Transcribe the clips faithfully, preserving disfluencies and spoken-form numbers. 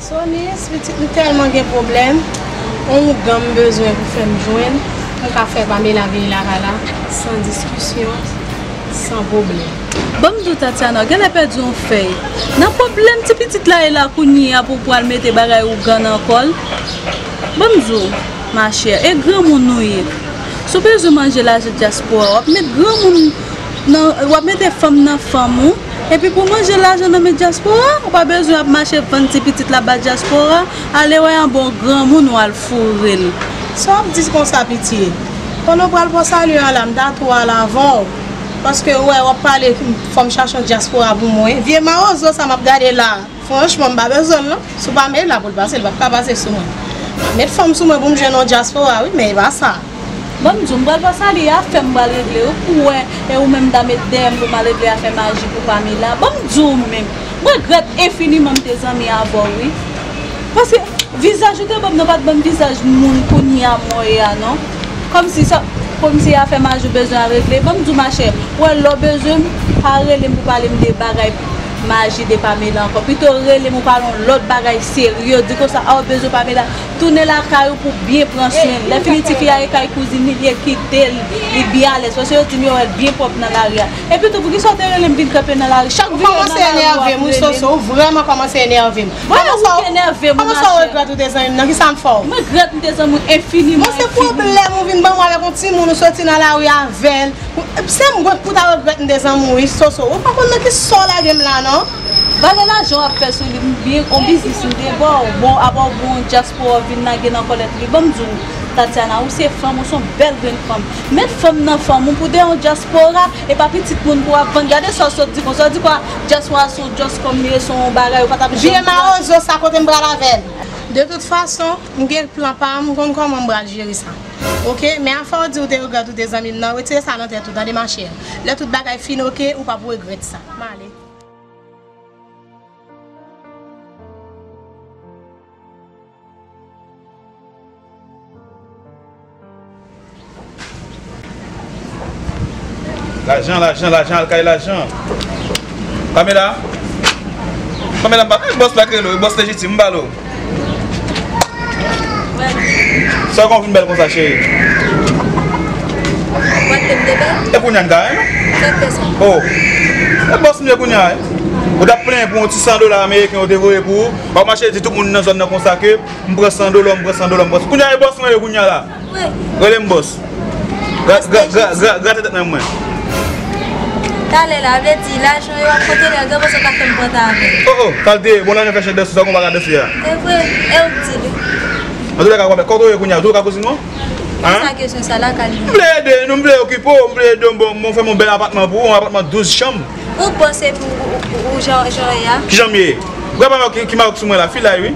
Sonis, pitit, m tèlman gen pwoblèm. On ougan m bezwen pou fè m jwenn, m ka fè Pamela vini lakay la, san diskisyon, san pwoblèm. Ban m di w, Tatiana, w genlè pèdi yon fèy. Nan pwoblèm ti pitit la ye la kounye a pou w pral mete bagay ougan nan kò l. Ban m di w, machè, e granmoun ou ye. Si w bezwen manje lajan dyaspora, w ap met granmoun nan, w ap mete fanm nan fanm ou. Epi pou manje lajan nan men dyaspora, ou pa bezwen ap mache vann ti pitit la ba dyaspora, ale wè yon bon granmoun ou al foure l. Sa w ap di konsa, piti? Pandan w pral pran sali an la, m ta tou al avè w. Paske ou wè, w ap pale, fò m chache yon dyaspora pou mwen. Vye mawozo sa m ap gade la, franchman, m pa bezwen l non. Si w pa met la pou l pase, l p ap ka pase sou mwen. Met fanm sou mwen pou m jwenn yon dyaspora, wi, men e pa sa. Ban m di w, m pral pase li, afè m pral regle, wi, pou wè, e ou menm ta met dèyè m pou m al regle afè maji pou Pamela. Ban m di w menm, m regrèt enfiniman m te zanmi avè w, wi. Paske vizaj ou te ban m nan pa t ban m vizaj moun kounye a mwen ye a, non. Kòmsi sa, kòmsi afè maji w bezwen al regle. Ban m di w, machè, ou wè, lè w bezwen m, pa rele m pou pale m de bagay maji de Pamela ankò. Pito rele m ou pale yon lòt bagay serye. Di konsa, a, w bezwen Pamela. Tounen lakay ou pou byen pran swen l. Lè fini tifi a ye kay kouzin li, li kite l, li byen alèz. Paske yo di m yo wè l byen pwòp nan lari a. Epi tou, poukisa w te rele m vin kanpe nan lari? Chak videyo nan lari w ap rele m. Ou kòmanse enève m, wi, Soso, ou vrèman kòmanse enève m. Bon, ou k enève m, wi, machè. Kòman sa w regrèt ou te zanmi m nan? Kisa m fè w? M regrèt m te zanmi w enfiniman, enfiniman. Bon, se pwoblèm ou vin ban mwen avèk yon timoun ou soti nan lari avè l. Se m gwo pou ta regrèt m te zanmi w, wi, Soso. Ou pa konn nan ki sa w lage m la, non. Valè lajan w ap fè sou li, m byen, on biznis m te ba w. Bon, apa w bon dyaspora w vin lage nan kòlèt li. Ban m di w, Tatiana, ou se fanm, ou se yon bèl grenn fanm. Met fanm nan fanm ou pou de yon dyaspora, e pa pitit moun pou w ap vann. Gade sa w sot di konsa, w di kwa dyaspora se yon djòs kòm li ye, se yon bagay, ou pa t ap janm. Vye mawozo sa, kote m pral avè l? De tout fason, m gen plan pa m, m konn kòman m pral jere sa. Oke, men afè w di w te regrèt ou te zanmi m nan, retire sa nan tèt ou, tande machè. Lè tout bagay fin oke, ou p ap regrèt sa. M ale. Lajan, lajan, lajan, al kay lajan. Pamela? Pamela, m pa kay bòs la k rele w, bòs Lejitim, m pale w. Sa w konn vin bèl konsa, cheri? Ou pa t te m te bèl? E kounye a n ka renmen? Sa k fè sa? Oh. E bòs m ye kounye a, wi. Ou t ap plenyen pou yon ti san dola ameriken yo te voye pou ou. W ap mache di tout moun nan zòn nan konsa ke m pran san dola, m pran san dola, m pran. Kounye a e bòs mwen ye kounye a la. Wi. Rele m bòs. Gra-, gra-, gra-, gra-, grate tèt nan mwen. Talè la, vle di, lajan yo ap kontwole a, gran pòs yo ka fè m pran ta avè l. Oh, oh, sa l te ye, bon, lajan fè chèk danse, sa w konn pa ka danse a. Se vre, e ou k di li. Antoulèka, kòman w ye kounye a, ou toujou ka kouzin ou? Hein? Sa kesyon sa la, Kalina. M vle ede nou, m vle okipe w, m vle ede w, bon, bon, fè m yon bèl apatman pou ou, yon apatman douz chanm. Ou bòs epi ou, ou, ou, ou jan, jan w ye a. Kijan m ye? Ou pa wè ki, ki mawòk sou mwen la, filay, wi.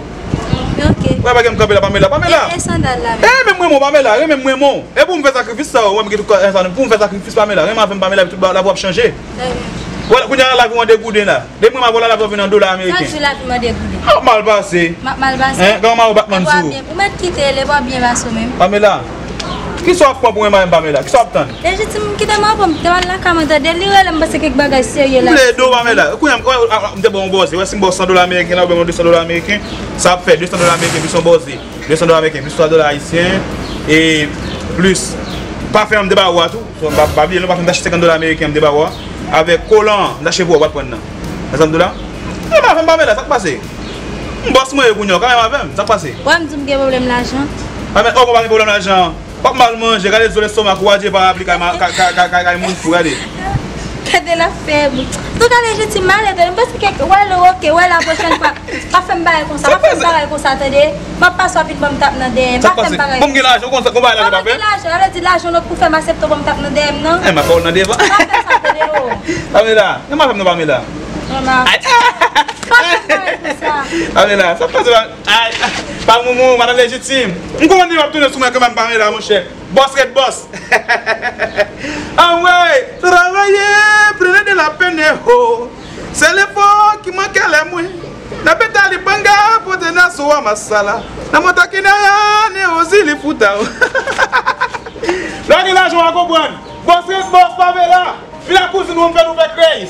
Ok. Ou pa gen m kanpe la, Pamela, Pamela. E, e sandal la menm? E, men mwen, mon Pamela, renmen mwen, mon. E pou m fè sakrifis sa, ou wè m gen tout kò, sa, pou m fè sakrifis, Pamela, renmen avè m, Pamela, epi tout ba-, lavi w ap chanje. Dayè. Wè, kounye a la, lavi w an degouden la. Depi mwen, m ap wè lavi w vin an dola ameriken. Sa di lavi m an degouden? W ap mal pase. M ap mal pase? Hein, kòman w batman sou ou? Ou mèt kite l, e pa byen pase w menm. Pamela, kisa w ap pran pou renmen avè m, Pamela? Kisa w ap tann? Lejitim, kite m anvan, m te al lakay mwen tande li rele m, m panse kèk bagay serye la. M vle ede w, Pamela. Kounye a, m, m, m te ba w yon bòze. Wè, si m ba w san dola ameriken la, oubyen yon de san dola ameriken, sa ap fè de san dola ameriken plis yon bòze. De san dola ameriken, plis twa dola ayisyen, e plis pafen an m te ba ou a tou. So, pa, pa bliye, non, pafen m t achte senkant dola ameriken an m te ba ou a. Avèk kolan an, m t achte pou ou a, ou pa t pran nan. Wè sa m di w la? E pa fè m pa mele, sa k pase? M bòs mwen ye kounye a, ou ka menm avè m, sa k pase? Wè m di m gen pwoblèm lajan. A men, oh, ou pa gen pwoblèm lajan. W ap mal manje, gade zo lestomak ou, adye parapli kay ma-, kay, kay, kay, kay, kay moun fou, gade. Gade l ap fè bri. Antouka, Lejitim, m ale, tande, m panse kèk, wè l, oke, wè la pwochèn fwa. Pa fè m bagay konsa, pa fè m bagay konsa, tande. M ap pase w ap vin ban m tap nan dèyè. Pa fè m bagay konsa. Bon, m gen lajan, ou konn sa, konn bagay lajan pa fè? Kòman gen lajan? Sa vle di lajan w ap pou fè m aksepte w ban m tap nan dèyè m nan? Eh, m ap ba w l nan devan. Pa fè sa, tande, o. Pamela, men pa fè m non, Pamela. Pamela. Ay. Pa fè m bagay konsa. Pamela, sa pase pa, ay, pa moumou, madanm Lejitim. M konprann li w ap tounen sou mwen kanmenm, Pamela, monchè. Bòs ret bòs. Anmwey, travaye, prene de la pene ho. Se lefò ki manke lè mwen. Na beta li banga pote na so a masala. Na mota ki na ya ne ozi li futa o. Lè w gen lajan w a konprann. Bòs ret bòs, Pamela. Vin ak kouzin ou, m fè nou fè krèy.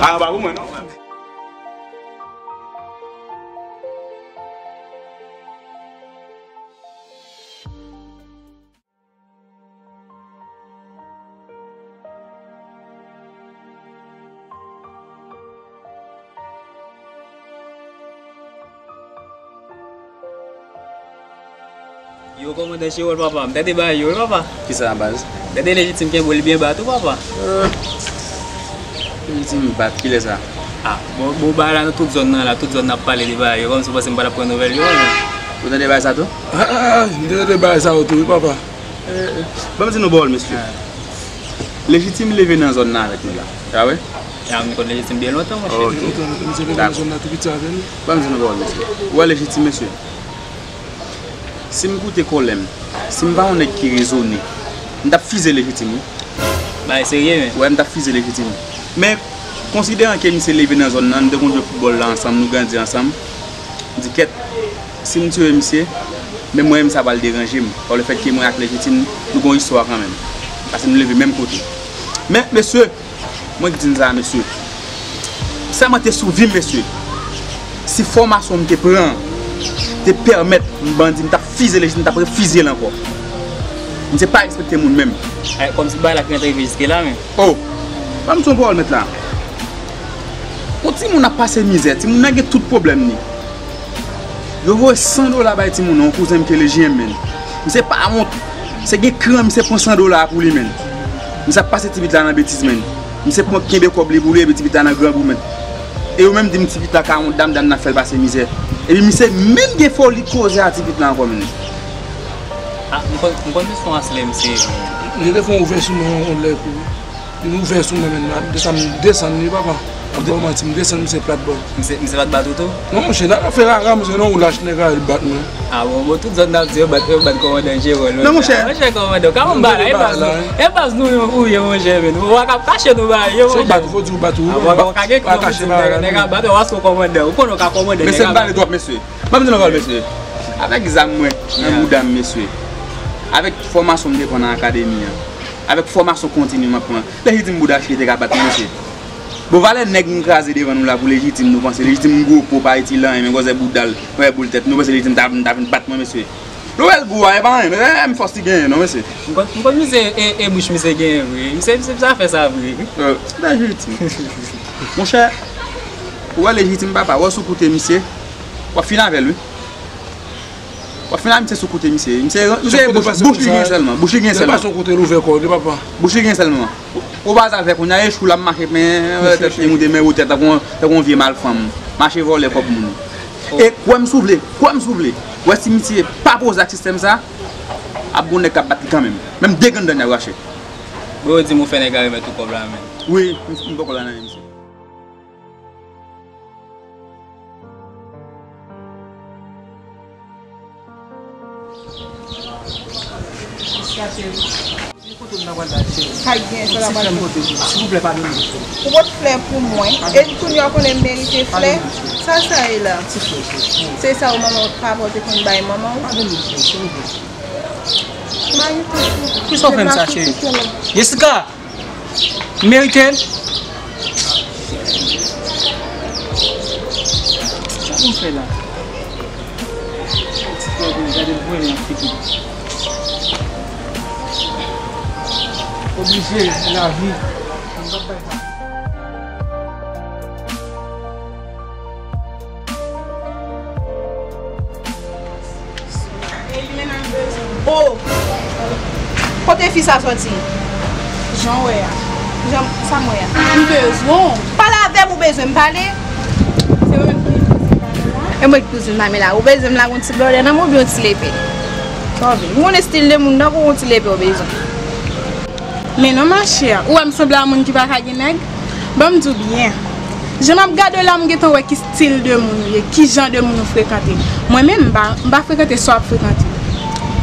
A, pa pou mwen non. Yo, kòmandan Jewòl, papa, m tande bagay yo, wi, papa. Kisa, baz? Tande Lejitim kenbe w, li byen bat ou, papa. Lejitim bat, kilè sa? Ah, bon, bon, bagay la nan tout zòn nan la, tout zòn nan ap pale de bagay yo, kòmsi w panse m pa t ap pran nouvèl yo, non? Ou tande bagay sa tou? Ah, ah, ah, m te tande bagay sa yo tou, wi, papa. Ban m di nou bòl, mesye. Lejitim leve nan zòn nan avèk nou la. Sa vre? Ah, m konn Lejitim byen lontan, monchè. Ok. Misye leve nan zòn nan tou piti avè nou. Ban m di nou bòl, mesye. Ou wè Lejitim, mesye? Si m koute kòlè m, si m pa yon nèg ki rezone, m t ap fize Lejitim, wi. Bagay serye, men. Wè, m t ap fize Lejitim. Men, konsideran ke misye leve nan zòn nan, nou te konn jwe foutbòl la ansanm, nou grandi ansanm, m di, kèt, si m tiye misye, menm mwen menm sa pral deranje m, pa lefètke mwen ak Lejitim, nou gen yon istwa kanmenm. Paske nou leve menm kote. Men, mesye, mwen k di n sa, mesye. Sèlman te sou vi m, mesye. Si fòmasyon m te pran te pèmèt m bandi, m t ap fize Lejitim, m t ap refize l ankò. Misye pa respekte moun menm. Eh, kòmsi bagay la ki rantre rive jiske la, men. Oh! Ban m di yon pawòl, mèt la. Yon timoun ap pase mizè, timoun nan gen tout pwoblèm li. Yo voye san dola bay timoun nan, yon kouzen m ke Lejiyèn, men. Misye pa wont. Se gen kran, misye pran san dola pou li, men. Misye ap pase ti pit la nan betiz, men. Misye pran kenbe kòb li pou li, epi ti pit la nan grangou, men. E yo menm di m ti pit la ka wont, dam, dam nan fè l pase mizè. Epi misye menm gen foli koze a ti pit la ankò, men. Ah, m konn, m konn misye yon aslè, misye. Li te fè yon ouvè sou mwen yon lè kou. Li ouvè sou mwen, men, m desann, m desann li, papa. M ap ba w manti, m desann misye plat bò. Misye, misye pa t bat ou tou? Non, monchè, nan afè rara, misye, non, ou lach nèg a, li bat mwen. Ah bon, bon, tout zòn n ap di yo bat, yo bat kòmandan Jewòl. Non, monchè. Monchè, kòmandan, kòmandan, e baz nou, e baz nou ou ye, monchè, men. Ou pa ka kache nou bagay yo, monchè. Se bat ou, fò di ou bat ou. Ah, ou pa ka gen kran pou di nèg a bat ou, paske w kòmandan. Ou konnen w ka kòmande nèg a bat ou. Mesye, m pale twòp, mesye. Ban m di nou bòl, mesye. Avèk zam mwen nan bouda m, mesye. Avèk fòmasyon m te pran nan akademi an. Avèk fòmasyon kontini m ap pran. Lejitim bouda chire te ka bat mwen, mesye. Bon, valè nèg m kraze devan nou la pou Lejitim, nou panse Lejitim gwo po pa itil anyen, men gwozè boudal, wè boul tèt, nou panse Lejitim ta, ta vin bat mwen, mesye. Nou wè l gwo a, e pa anyen, men, e, m fòs li genyen, non, mesye. M konn, m konn misye, e, e bouch misye genyen vre. Misye, misye sa fè sa vre, wi. Euh, Lejitim. Monchè, ou wè Lejitim, papa, wè sou koute misye, w ap fin avè l, wi. W ap fin a misye sou koute misye. Misye, misye bouch, bouch li gen sèlman. Bouch li gen sèlman. Bouch li gen sèlman. Ou pa sa fè kounye a, echou l ap mache, men, tèt li moute, men wotè, tankou, tankou yon vye malfanm. Mache vòlè kòb moun. E kwè m si w vle, kwè m si w vle. Wè si misye pa poze ak sistèm sa, ap gon nèg k ap bat li kanmenm. Menm de ganndann y ap rache. Bro, di m ou fè nèg a remèt ou kòb la, men. Wi, m, m poko la nan men misye. Kote m nan pral la, cheri? Kay gen, sa la pral gen. Silvouplè, padone m, cheri. Ou pot flè pou mwen. E kounye a w konnen m merite flè? Padone m, cheri. Sa, sa ye la? Ti flè, cheri. Se sa ou manman w, papa w te konn bay manman w? Padone m, cheri, silvouplè. Kisa w fè m sa, cheri? Jessica! M merite l. Sa pou m fè la? Ti frè vini, gade l vre nan figi m. Oblije, se lavi. M p ap bay sa. Oh! Kote fi sa soti? Jan w wè a. Jan sa m wè a. M bezwen w. Pale avè m, ou bezwen m pale? Se ou menm ki kouzin Pamela? E mwen ki kouzin Pamela. Ou bezwen m lage yon ti blòdè nan men w oubyen yon ti lepe? Sa w vle? M konnen estil de moun nan, pou yon ti lepe w bezwen. Men non, machè, ou wè m sanble a moun ki pa ka gen nèg? Ban m di w byen. Jan m ap gade w la, m gentan wè ki estil de moun ou ye, ki jan de moun ou frekante. Mwen menm, m pa, m pa frekante sa w ap frekante.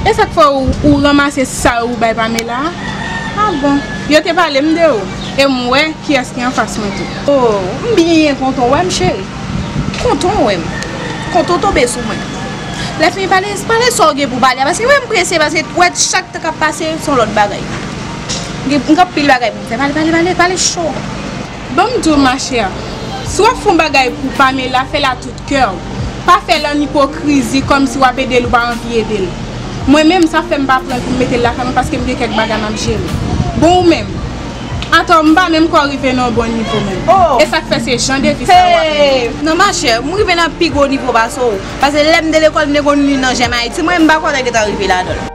E sa k fè ou, ou ranmase sa yo ou bay Pamela a? Ah bon, yo te pale m de ou. E m wè kiyès ki anfas mwen tou. Oh, m byen kontan w wè m, cheri. Kontan w wè m. Kontan w tonbe sou mwen. Lè fini pale, pale sa w gen pou pale a, paske wè m prese, paske wè chak tan k ap pase, se yon lòt bagay. M gen, m gen anpil bagay pou m fè. Pale, pale, pale, pale cho. Ban m di w, machè, si w ap fè yon bagay pou Pamela, fè l a tout kè w. Pa fè l an ipokrizi, kòmsi w ap ede l, ou pa anvi ede l. Mwen menm, sa fè m pa pran pou m mete l lakay mwen, paske m gen kèk bagay m ap jere. Bon, ou menm, Atò, m pa menm kwè w rive nan yon bon nivo menm. Oh. E sa k fè se jan de vi sa w ap mennen. Hey! Non, machè, m rive nan pi gwo nivo pase w. Pase lè m te lekòl, m te konn li nan Jèm Ayiti. Mwen, m pa kwè w ta gentan rive ladan l.